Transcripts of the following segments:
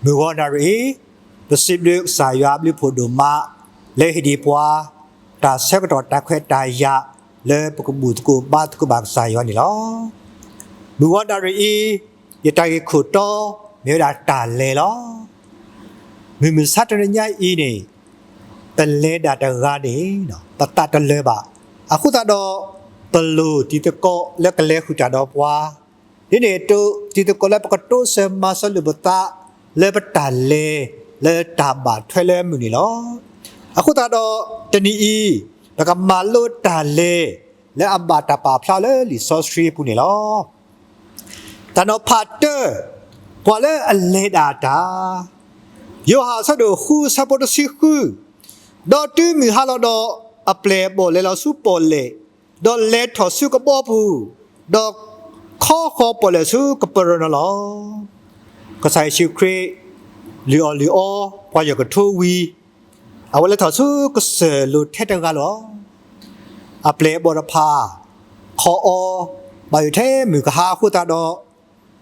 မုၢ်ဂီၤနၣ်ရံၣ်အံၤ, ပစံးဘျုးကစၢ်ယွၤအဘျုးဖှိၣ်ဒိၣ်မး, လၢဟ့ၣ်ဒံးပှၤ တၢ်ဆၢကတီၢ်တၢ်ခွဲးတၢ်ယာ် လၢပကဘူၣ်သကိးဘါသကိးဘၣ်ကစၢ်ယွၤန့ၣ်လီၤ. မုၢ်ဂီၤနၣ်ရံၣ်အံၤ, ယတၢ်ဂ့ၢ်ခိၣ်တီ မ့ၢ်ဝဲဒၣ်တၢ်လဲၤလီၤ. မုၢ်မဆါတနံၤညါအံၤန့ၣ်, ပလဲၤဒၣ်တဂၤန့ၣ် ပသးတလၢာ်ဘၣ်. အဃိသတးဒီး ပလိၣ်တံၤသကိးလၢကလဲၤဃုာ်တၢ်ဒီးပှၤ, ဒ်န့ၣ်အသိး တံၤသကိးလၢပကတိစၢၤမၤစၢၤလိာ်ပသး လၢပတၢ်လဲၤ လၢတၢ်ဘၣ်ထွဲလၢမုာ်န့ၣ်လီၤ. အဃိသတးဒီး တနံၤအံၤ ပကမၤလိတၢ်လဲၤ လၢအဘၣ်တၢ်ပာ်ဖျါလၢလံာ်စီဆှံပူၤန့ၣ်လီၤ. တၢ်နီၤဖးတၢ, ပှၤလၢအလဲၤဒၣ်တၢ်, ယိၤဟၣ်အဆၢဒိၣ်ဃုဆၢဖိတဆံဃု, ဒီးတုၤမုၢ်ဟါလီၤဒီး အပျဲၢ်အဘီၣ်လဲၤလီၤဆူပီၣ်လဲၣ်, ဒီးလဲၤထီၣ်ဆူကဘီပူၤ, ဒီးခီဃီၤပီၣ်လဲၣ်ဆူကပၢၤရၢၣ်နီၤလီၤ. ကစၢ်ယ့ၣ်ၡူးခရံာ် လုၢ်အီၣ်လုၢ်အီ ပှၤယီၢ်ကထိဝံၤ အဝဲလဲၤထီၣ်ဆူကစၢၢ်လိၤထဲတဂၤလီၤ. အပျဲၢ်အဘီၣ်တဖၣ် ခီအီၤ, ဘၣ်ယိၣ်ထဲမုၢ်ကဟါအဃိသတးဒီး,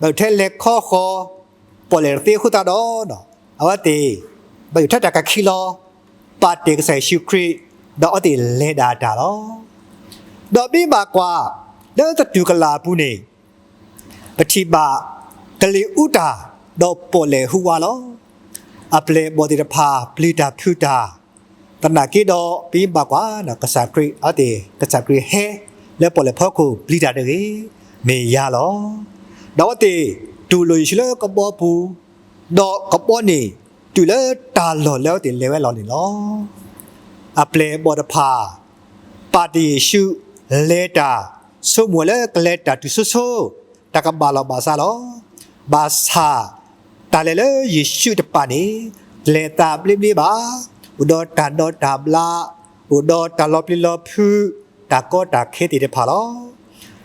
ဘၣ်ယိၣ်ထဲလဲၤခီဃီၤ ပီၣ်လဲၣ်တသ့အဃိသတးဒီး, အဝဲသ့ၣ် ဘၣ်ယိၣ်ထဲတၢ်ကခံလီၤ, ပာ်တ့ၢ်ကစၢ်ယ့ၣ်ၡူးခရံာ်, ဒီးအဝဲသ့ၣ်လဲၤဒၣ်တၢ်လီၤ. ဒီးမ့ၢ်ဘၣ်ကွၢ် လၢသတူၢ်ကလာ်အပူၤန့ၣ် ပထံၣ်ဘၣ် ကလံၤအူတၢ် ဒီးပီၣ်လဲၣ်ဟူဝါလီၤ. အပျဲၢ်အဘီၣ်သ့ၣ်တဖၣ် ပျံၤတၢ်ဖုးတၢ်, သနာ်က့ဒီး ပမ့ၢ်ဘၣ်ကွၢ် ကစၢ်ခရံာ် အဝဲသ့ၣ် ကစၢ်ခရံာ်ဟဲ လၢပီၣ်လဲၣ်ဖီခိၣ်ပျံၤတၢ်တဂ့ၤ, မ့ၢ်ယၤလီၤ. ဒီးအဝဲသ့ၣ် တူၢ်လိာ်ယ့ၣ်ၡူးလၢကဘီပူၤ, ဒီးကဘီန့ၣ် တုၤလၢတၢ်လီၢ်လၢအဝဲသ့ၣ်လဲၤဝဲလီၤန့ၣ်လီၤ. အပျဲၢ်အဘီၣ်တဖၣ် ပာ်တ့ၢ်ယ့ၣ်ၡူး လဲၤတၢ်, ဆိကမိၣ်လၢကလဲၤတၢ်တုၤဆိဆိ, တၢ်ကဘၣ်လီၢ်ဘၣ်စးလီၤ. ဘၣ်ဆၣ် တၢ်လဲၤလၢယ့ၣ်ၡူးတပၤန့ၣ် တလဲၤသးဘျ့ဘျ့ဘၣ်, အိၣ်ဒီးတၢ်ဒီတၢ်ဘျး, အိၣ်ဒီးတၢ်လီၤပျံၤလီၤဖုး, တၢ်ကီတၢ်ခဲသ့ၣ်တဖၣ်လီၤ.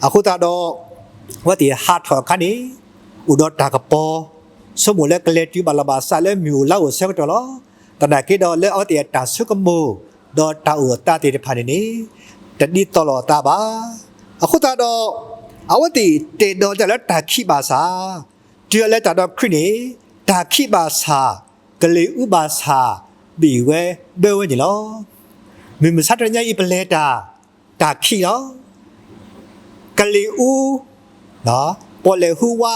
အဃိသတးဒီး အဝဲသ့ၣ်ဟးထီၣ်အခါန့ၣ် အိၣ်ဒီးတၢ်ကပီၤ, ဆိကမိၣ်လၢကလဲၤတုၤဘၣ်လီၢ်ဘၣ်စးလၢမုၢ်အိၣ်လါအိၣ်ဆၢကတီၢ်လီၤ. သနာ်က့ဒီးလၢအဝဲသ့ၣ်အတၢ်ဆိကမိၣ် ဒီးတၢ်အိၣ်အသးသ့ၣ်တဖၣ်န့ၣ်န့ၣ် တဒ်သိးလိာ်အသးဘၣ်. အဃိသတးဒီး အဝဲသ့ၣ်တဲာ်ဒီးတၢ်လၢတၢ်ခံးဘၣ်ဆၣ်, တုၤအလဲၤတၢ်ဒီးခရံာ်န့ၣ် တၢ်ခံးဘၣ်ဆၣ်, ကလံၤအူဘၣ်ဆၣ် ဘံၣ်ဝဲဘၢဝဲန့ၣ်လီၤ. မုၢ်မဆါတနံၤညါအံၤပလဲၤတၢ်, တၢ်ခံးလီၤ. ကလံၤအူ, ပီၣ်လဲၣ်ဟူဝါ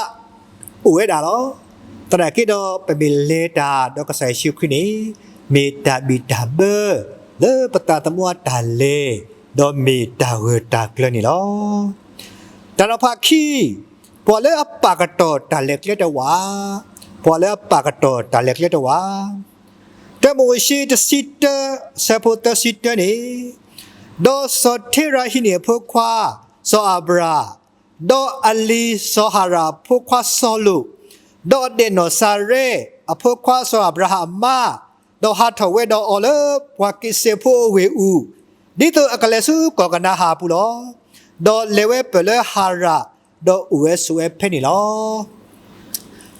အိၣ်ဝဲဒၣ်လီၤ. သနာ်က့ဒီး ပမ့ၢ်လဲၤတၢ်ဒီးကစၢ်ယ့ၣ်ၡူးခရံာ်န့ၣ် မ့ၢ်တၢ်ဘံၣ်တၢ်ဘၢ လၢပသးသမူအတၢ်လဲၤ, ဒီးမ့ၢ်တၢ်ဂၢၢ်တၢ်ကျၢၤန့ၣ်လီၤ. တၢ်နီၤဖးခံ, ပှၤလၢအပာ်ကတီၢ်တၢ်လဲၤကျဲတဝာ်, ပှၤလၢအပာ်ကတီၢ်တၢ်လဲၤကျဲတဝာ်, တၢမိၤၡ့တဆံတၢ ဆၢဖိသၢဆံတၢန့ၣ်, ဒီးစီၤတ့ရၤဟံးန့ၢ်အဖိခွါ စီၤအၤဘြၤဟၣ်, ဒီးအလံၤစီၤဟၤရၣ်အဖိခွါစီၤလိာ်, ဒီးအဒဲးနီၢ်စၤရဲၣ်အဖိခွါစီၤအၤဘြၤဟၣ်အမါ, ဒီးဟးထီၣ်ဝဲဒီးအီၤလၢပှၤက့ၤစဲးဖိအဝ့ၢ်အူၣ်, ဒ်သိးအကလဲၤဆူကီၢ်ကနၤဧၣ်အပူၤလီၤ. ဒီးလဲၤဝဲပၢၢ်လၢဟၤရၣ်, ဒီးအိၣ်ဝဲဆိးဝဲဖဲန့ၣ်လီၤ.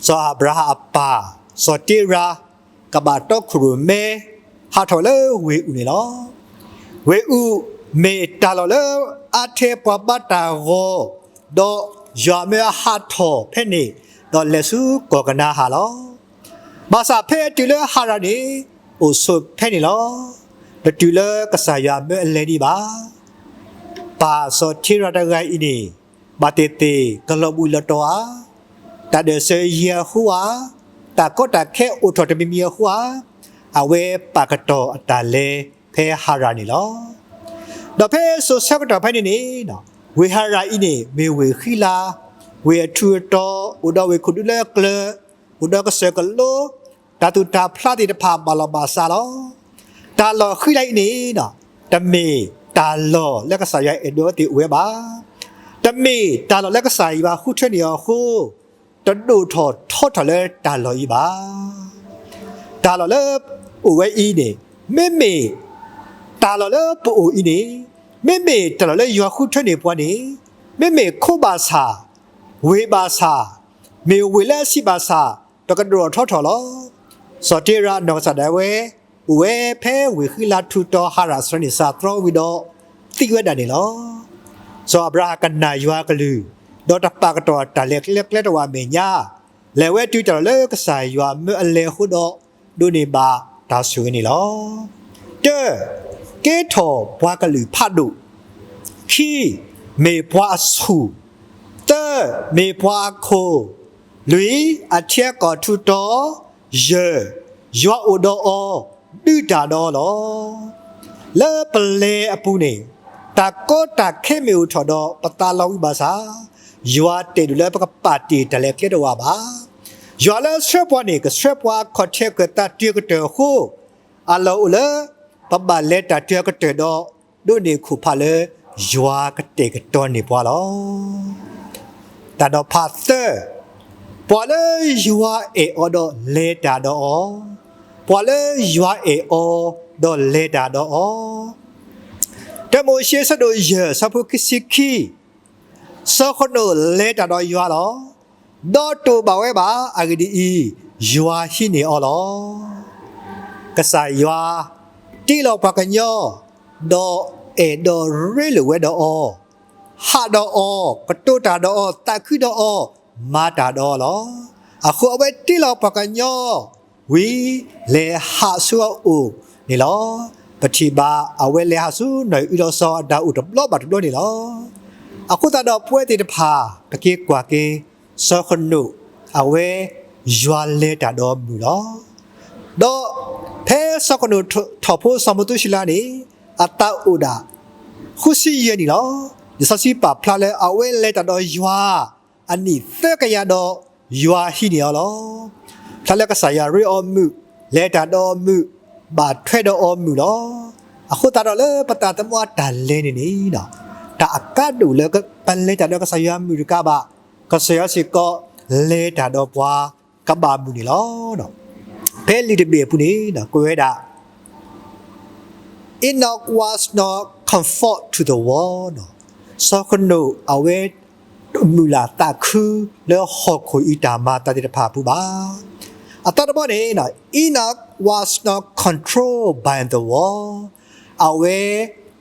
စီၤအၤဘြၤဟၣ်အပၢ် စီၤတ့ရၤ ကဘၣ်တီခိၣ်ရိၣ်မဲ ဟးထီၣ်လၢဝ့ၢ်အူၣ်န့ၣ်လီၤ. ဝ့ၢ်အူၣ်မ့ၢ်တၢ်လီၢ်လၢအါထဲပှၤဘါတၢ်ဂီၤ, ဒီးယွၤမၢအဟးထီၣ်ဖဲန့ၣ်, ဒီးလဲၤဆူကီၢ်ကနၤဧၣ်လီၤ. ဘၣ်ဆၣ်ဖဲအတုၤလၢဟၤရၣ်န့ၣ် အိၣ်ဆိးဖဲန့ၣ်လီၤ. တတုၤလၢကစၢ်ယွၤမၢအလဲၤဒံးဘၣ်. ပၢ်စီၤတ့ရၤတဂၤအံၤန့ၣ် ဘၣ်သ့ၣ်သ့ၣ်ကလီၤဘှံးလီၤတီၤဧါ, တၢ်ဒၢးစၢၤယံၤအဃိဧါ, တၢ်ကီတၢ်ခဲအိၣ်ထီၣ်တမံၤမံၤအဃိဧါ, အဝဲပာ်ကတီၢ်အတၢ်လဲၤဖဲဟၤရၣ်န့ၣ်လီၤ. ဒီးဖဲစိၤဆၢကတီၢ်ဖဲန့ၣ်န့ၣ်, ဝ့ၢ်ဟၤရၣ်အံၤန့ၣ် မ့ၢ်ဝ့ၢ်ဃံလၤ, ဝ့ၢ်အထူးအတီၤ, အိၣ်ဒီးဝ့ၢ်ခိၣ်ဒူလၢအကျၢၤ, အိၣ်ဒီးကစၢၢ်ကလိ, တၢ်သူၣ်တၢ်ဖျးသ့ၣ်တဖၣ်ဘၣ်လီၤဘၣ်စးလီၤ. တၢ်လီၢ်ဃံလၤအံၤန့ၣ် တမ့ၢ်တၢ်လီၢ်လၢကစၢ်ယွၤအဲၣ်ဒိးအဝဲသ့ၣ်အိၣ်ဝဲဘၣ်. တမ့ၢ်တၢ်လီၢ်လၢကစၢ်ယွၤဃုထၢန့ၢ်အီၤအဃိ, တဒိၣ်ထီၣ်ထီထီၣ်လၢတၢ်လီၢ်အံၤဘၣ်. တၢ်လီၢ်လၢပအိၣ်ဝဲအံၤန့ၣ်, မ့မ့ၢ်တၢ်လီၢ်လၢပအိၣ်အံၤန့ၣ်, မ့မ့ၢ်တၢ်လီၢ်လၢယွၤဃုထၢန့ၢ်ပှၤန့ၣ်, မ့မ့ၢ်ခိဘၣ်ဆၣ်, ဝ့ၢ်ဘၣ်ဆၣ်, မ့ၢ်ဝ့ၢ်လၢအဆံးဘၣ်ဆၣ်, ပကဒိၣ်ထီၣ်ထီထီၣ်လီၤ. စီၤတ့ရၤအနီၢ်ကစၢ်ဒၣ်ဝဲ အိၣ်ဝဲဖဲဝ့ၢ်ဃံလၤထူးတီၤဟၤရၣ်စၢၤန့ၣ်စၢ်သြီဝံၤဒီး သံဝဲဒၣ်န့ၣ်လီၤ. စီၤအၤဘြၤဟၣ်ကနၣ်ယွၤအကလုၢ်, ဒီးတပာ်ကတီၢ်တၢ်လဲၤကျဲကျဲတဝာ်အမဲာ်ညါ, လဲၤဝဲတုၤတၢ်လီၢ်လၢကစၢ်ယွၤမၢအလဲၤအဃိဒီး ဒိးန့ၢ်ဘၣ်တၢ်ဆိၣ်ဂ့ၤန့ၣ်လီၤ. တၢ, ကဲထီၣ်ပှၤကလုာ်ဖးဒိၣ်. ခံ, မ့ၢ်ပှၤအဆူၣ်. သၢ, မ့ၢ်ပှၤအခိၣ်. လွံၢ်, အထံအကီၢ်ထူးတီၤ. ယဲၢ်, ယွၤအိၣ်ဒီးအီၤ ဒုးတၢ်ဒီးအီၤလီၤ. လၢပလဲၤအပူၤန့ၣ် တၢ်ကီတၢ်ခဲမ့ၢ်အိၣ်ထီၣ်ဒီး ပသးလီၤဝံၤဘၣ်ဆၣ်, ယွၤတဲာ်ဒိၣ်လၢပကပာ်တ့ၢ်တၢ်လဲၤကျဲတအိၣ်ဘၣ်. ယွၤလၢအဆှၢပှၤန့ၣ် ကဆှၢပှၤခီၣ်ထံးခီၣ်သးတ့ၢ်ကတၢၢ်အဃိ, အလီၢ်အိၣ်လၢ ပဘၣ်လဲၤတၢ်တ့ၢ်ကတၢၢ်ဒီး ဒိးန့ၢ်ခိၣ်ဖးလၢ ယွၤကတဲာ်ကတီၤန့ၢ်ပှၤလီၤ. တၢ်ဒီးဖးသၢ, ပှၤလၢယွၤအဲၣ်အီၤဒီးလဲၤတၢ်ဒီးအီၤ, ပှၤလၢယွၤအဲၣ်အီၤဒီးလဲၤတၢ်ဒီးအီၤ. တၢမိၤၡ့ အဆၢဒိၣ်ယဲၢ် အဆၢဖိခံဆံခံ, စီၤဃနိာ်လဲၤတၢ်ဒီးယွၤလီၤ. ဒီးတအိၣ်ဘၣ်ဝဲဘၣ်. အဂ့ၢ်ဒ်အံၤ, ယွၤဟံးန့ၢ်အီၤလီၤ. ကစၢ်ယွၤ တ့လီၤပှၤကညီ, ဒီးအဲၣ်ဒိးရ့လိာ်ဝဲဒီးအီၤ, ဟးဒီးအီၤ, ကတိၤတၢ်ဒီးအီၤ, သးခုဒီးအီၤ, မၤတၢ်ဒီးအီၤလီၤ. အဃိအဝဲတ့လီၤပှၤကညီ ဝံၤ လဲၤဟးဆူအအိၣ်န့ၣ်လီၤ. ပထံၣ်ဘၣ်အဝဲလဲၤဟးဆူနီၢ်အံၣ်အုဒီးစီၤအၤဒၣ်အအိၣ်တဘျီဘၣ်တဘျီန့ၣ်လီၤ. အဃိသတးဒီးပဝဲသ့ၣ်တဖၣ် ပက့ၤကွၢ်က့ၤ စီၤဃနိာ် အဝဲ ယွၤလဲၤတၢ်ဒီးမုၢ်လီၤ. ဒီးဖဲစီၤဃနိာ်ထီၣ်ဖိစီၤမသူၤၡလးန့ၣ် အသးအိၣ်ဒၣ် ဃုဆံယဲၢ်နံၣ်လီၤ. လံာ်စီဆှံပာ်ဖျါလၢအဝဲလဲၤတၢ်ဒီးယွၤ အနံၣ်သၢကယၤဒီး ယွၤဟံးန့ၢ်အီၤလီၤ. ဖျါလၢကစၢ်ယွၤရ့အီၤမုာ်, လဲၤတၢ်ဒီးအီၤမုာ်, ဘၣ်ထွဲဒီးအီၤမုာ်လီၤ. အဃိသတးဒီးလၢပသးသမူအတၢ်လဲၤန့ၣ်န့ၣ်, တၢ်အကါဒိၣ်လၢပလဲၤတၢ်ဒီးကစၢ်ယွၤမုာ်တကးဘၣ်, ကစၢ်ယွၤစ့ၢ်ကီး လဲၤတၢ်ဒီးပှၤကဘၣ်မုာ်န့ၣ်လီၤ. ဖဲလံာ်တဘ့ၣ်အပူၤန့ၣ် ကွဲးဝဲဒၣ် Enoch was not conformed to the world. စီၤဃနိာ်အဝဲ တမုာ်လၤသးခုလၢဟီၣ်ခိၣ်အံၤတၢ်မၤအသးသ့ၣ်တဖၣ်အပူၤဘၣ်. အသီတဘီန့ၣ် Enoch was not controlled by the world. အဝဲ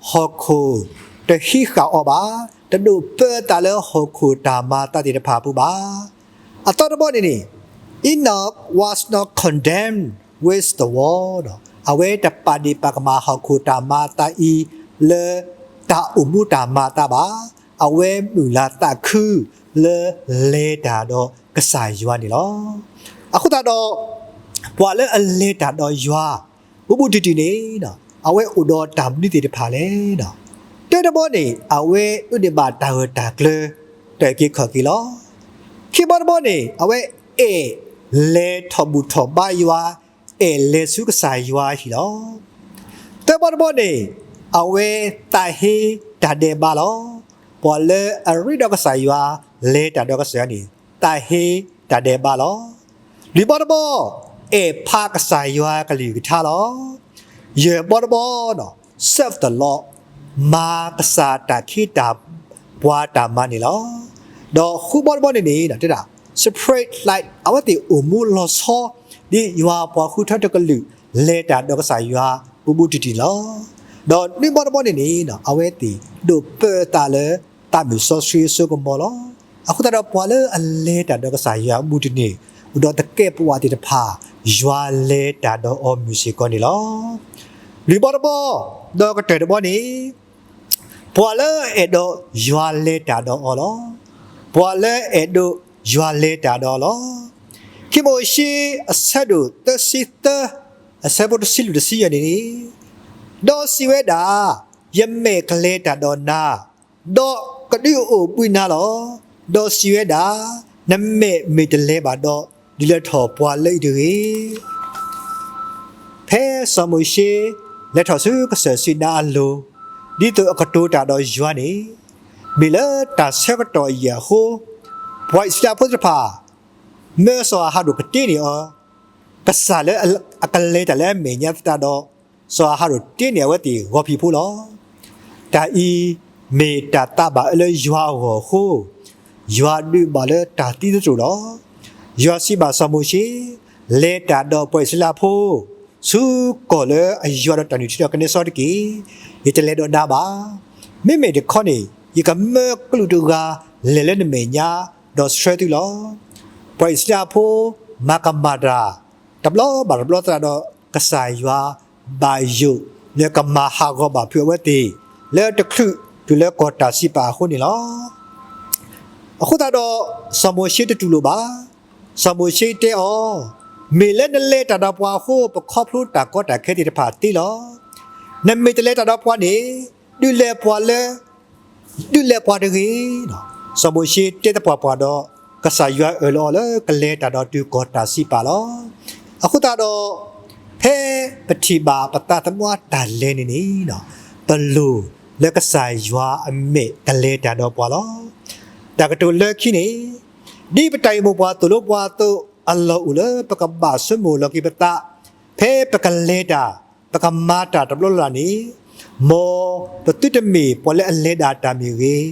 ဟီၣ်ခိၣ်တဟံးဃာ်အီၤဘၣ်, တဒိးပၢအသးလၢဟီၣ်ခိၣ်တၢ်မၤအသးသ့ၣ်တဖၣ်အပူၤဘၣ်. အသီတဘီန့ၣ်န့ၣ် Enoch was not condemned with the world. အဝဲတပာ်ဒ့ၣ်ပာ်ကမၣ်ဟီၣ်ခိၣ်တၢ်မၤအသးအံၤ လၢတၢ်အိၣ်မူတၢ်မၤအသးဘၣ်. အဝဲမုာ်လၤသးခုလၢလဲၤတၢ်ဒီးကစၢ်ယွၤန့ၣ်လီၤ. အဃိသတးဒီး ပှၤလၢအလဲၤတၢ်ဒီးယွၤ ဘူးဘူးတံၢ်တံၢ်န့ၣ် အဝဲအိၣ်ဒီးတၢ်မနုၤသ့ၣ်တဖၣ်လဲၣ်. တၢတဘီန့ၣ် အဝဲဒိးန့ၢ်ဘၣ်တၢ်ဂၢၢ်တၢ်ကျၢၤ တၢ်အုၣ်က့ၤခီၣ်က့ၤလီၤ. ခံဘီတဘီန့ၣ် အဝဲအဲၣ်လဲၤထီၣ်ဘူၣ်ထီၣ်ဘါယွၤ, အဲၣ်လဲၤဆူကစၢ်ယွၤအဟံၣ်လီၤ. သၢဘီတဘီန့ၣ် အဝဲသးဟ့တၢ်ဒဲးဘးလီၤ. ပှၤလၢအရ့ဒီးကစၢ်ယွၤ လဲၤတၢ်ဒီးကစၢ်ယွၤန့ၣ် သးဟ့တၢ်ဒဲးဘးလီၤ. လွံၢ်ဘီတဘီ အဲၣ်ဖးကစၢ်ယွၤကလုၢ်ကထါလီၤ. ယဲၢ်ဘီတဘီ serve the Lord, မၤကစၢ်တၢ်ခ့တၢ်ပှၤတၢ်မၤန့ၣ်လီၤ. ဒီးဃုဘီတဘီန့ၣ်န့ၣ် တဲဒၣ် spread light, အဝဲသ့ၣ်အိၣ်မူလီၤဆီ ဒ်ယွၤပှၤဃုထၢတကလုာ် လဲၤတၢ်ဒီးကစၢ်ယွၤ ဘူးဘူးတံၢ်တံၢ်န့ၣ်လီၤ. ဒီးနွံဘီတဘီန့ၣ်န့ၣ် အဝဲသ့ၣ်ဒိးပၢအသးလၢ သးမုာ်စီဆှံအစိကမီၤလီၤ. အဃိသတးဒီးပှၤလၢအလဲၤတၢ်ဒီးကစၢ်ယွၤအဘူးတံၢ်န့ၣ် အိၣ်ဒီးသကဲးပဝးသ့ၣ်တဖၣ် ယွၤလဲၤတၢ်ဒီးအီၤမုာ်စ့ၢ်ကီးန့ၣ်လီၤ. လွံၢ်ဘီတဘီ ဒီးကတၢၢ်တဘီန့ၣ် ပှၤလၢအအဲၣ်ဒိးယွၤလဲၤတၢ်ဒီးအီၤလီၤ. ပှၤလၢအအဲၣ်ဒိးယွၤလဲၤတၢ်ဒီးအီၤလီၤ. ခံမိၤၡ့ အဆၢဒိၣ်သၢဆံသၢ အဆၢဖိတဆံလွံၢ်တဆံယဲၢ်န့ၣ်, ဒီးစံးဝဲဒၣ်, ယမဲာ်ကလဲၤတၢ်ဒီးနၤ, ဒီးကဒုးအိၣ်ဘှံးနၤလီၤ. ဒီးစံးဝဲဒၣ်, နမဲာ်မ့ၢ်တလဲၤဘၣ်ဒီး, ဒုးလဲၤထီၣ်ပှၤလၢအံၤတဂ့ၤ. ဖဲစီၤမိၤၡ့ လဲၤထီၣ်ဆူကစၢၢ်စံနါအလိၤ, ဒ်သိးအကတိၤတၢ်ဒီးယွၤန့ၣ်, မ့ၢ်လၢတၢ်ဆၢကတီၢ်အယံာ်အဃိ, ပှၤအံၣ်စရ့လးဖိသ့ၣ်တဖၣ် မၢစီၤအၤဟရိၣ်ကတ့န့ၢ်အီၤ ကစၢ်လၢအကလဲၤတၢ်လၢအမဲာ်ညါသတးဒီး, စီၤအၤဟရိၣ်တ့န့ၢ်အဝဲသ့ၣ်ဂီၤဖံးဖိလီၤ. တၢ်အံၤမ့ၢ်တၢ်သးဘၣ်အၢလၢယွၤအဂီၢ်အဃိ, ယွၤဒုးဘၣ်လၢတၢ်သံသတြိာ်လီၤ. ယွၤစံးဘၣ်စီၤမိၤၡ့, လဲၤတၢ်ဒီးပှၤအံၣ်စရ့လးဖိ ဆူကီၢ်လၢအယွၤဒီးတၢ်နုၢ်ထံဒီးကနဲစီတက့ၢ်. ယတလဲၤဒီးနၤဘၣ်. မ့မ့ၢ်တခီန့ၣ် ယကမၢကလူးတဂၤလဲၤလၢနမဲာ်ညါ ဒီးဆှၢသုလီၤ. ပှၤအံၣ်စရ့လးဖိ မၤကမၣ်တၢ် တဘျီဘၣ်တဘျီသရၣ်ဒီး ကစၢ်ယွၤဘၣ်ယိၣ်လၢကမၤဟးဂီၤဘၣ်ဖုးအဝဲသ့ၣ် လၢတချုးတုၤလၢကီၢ်တၢ်စံးပာ်အဃိန့ၣ်လီၤ. အဃိသတးဒီး စီၤမိၤၡ့တတူၢ်လိာ်ဘၣ်. စီၤမိၤၡ့တဲအီၤ, မ့ၢ်လၢနလဲၤတၢ်ဒီးပှၤအဃိ ပခီဖျိတၢ်ကီတၢ်ခဲသ့ၣ်တဖၣ်သ့လီၤ. နမ့ၢ်တလဲၤတၢ်ဒီးပှၤန့ၣ် ဒုးလဲၤပှၤလၢ ဒုးလဲၤပှၤတဂ့ၤ. စီၤမိၤၡ့တဲသပှၢ်ပှၢ်ဒီး ကစၢ်ယွၤအၢၣ်လီၤအီၤလၢကလဲၤတၢ်ဒီးတုၤကီၢ်တၢ်စံးပာ်လီၤ. အဃိသတးဒီး ဖဲပထံၣ်ဘၣ်ပသးသမူအတၢ်လဲၤန့ၣ်န့ၣ် ပလိၣ်လၢကစၢ်ယွၤအမဲာ်ကလဲၤတၢ်ဒီးပှၤလီၤ. တၢ်ကတိၤလၢခံန့ၣ် ဒ်ပတၢ်အိၣ်မူပှၤသိၣ်လိပှၤအသိး အလီၢ်အိၣ်လၢပကဘၣ်ဆိကမိၣ်လီၤက့ၤပသး ဖဲပကလဲၤတၢ် ပကမၤတၢ်တဘျီလၢ်လၢ်န့ၣ် မ်ပသုတမ့ၢ်ပှၤလၢအလဲၤဒၣ်တၢ်မ့ၢ်ဂ့ၤ,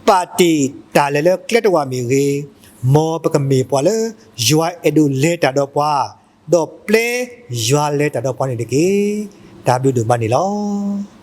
ပာ်တ့ၢ်တၢ်လဲၤလၢကျဲတဝာ်မ့ၢ်ဂ့ၤ, မ်ပကမ့ၢ်ပှၤလၢယွၤအဲၣ်ဒိးလဲၤတၢ်ဒီးပှၤ, ဒီးပျဲယွၤလဲၤတၢ်ဒီးပှၤန့ၣ်တက့ၢ်. တၢ်ဘျုးဒိၣ်မးန့ၣ်လီၤ.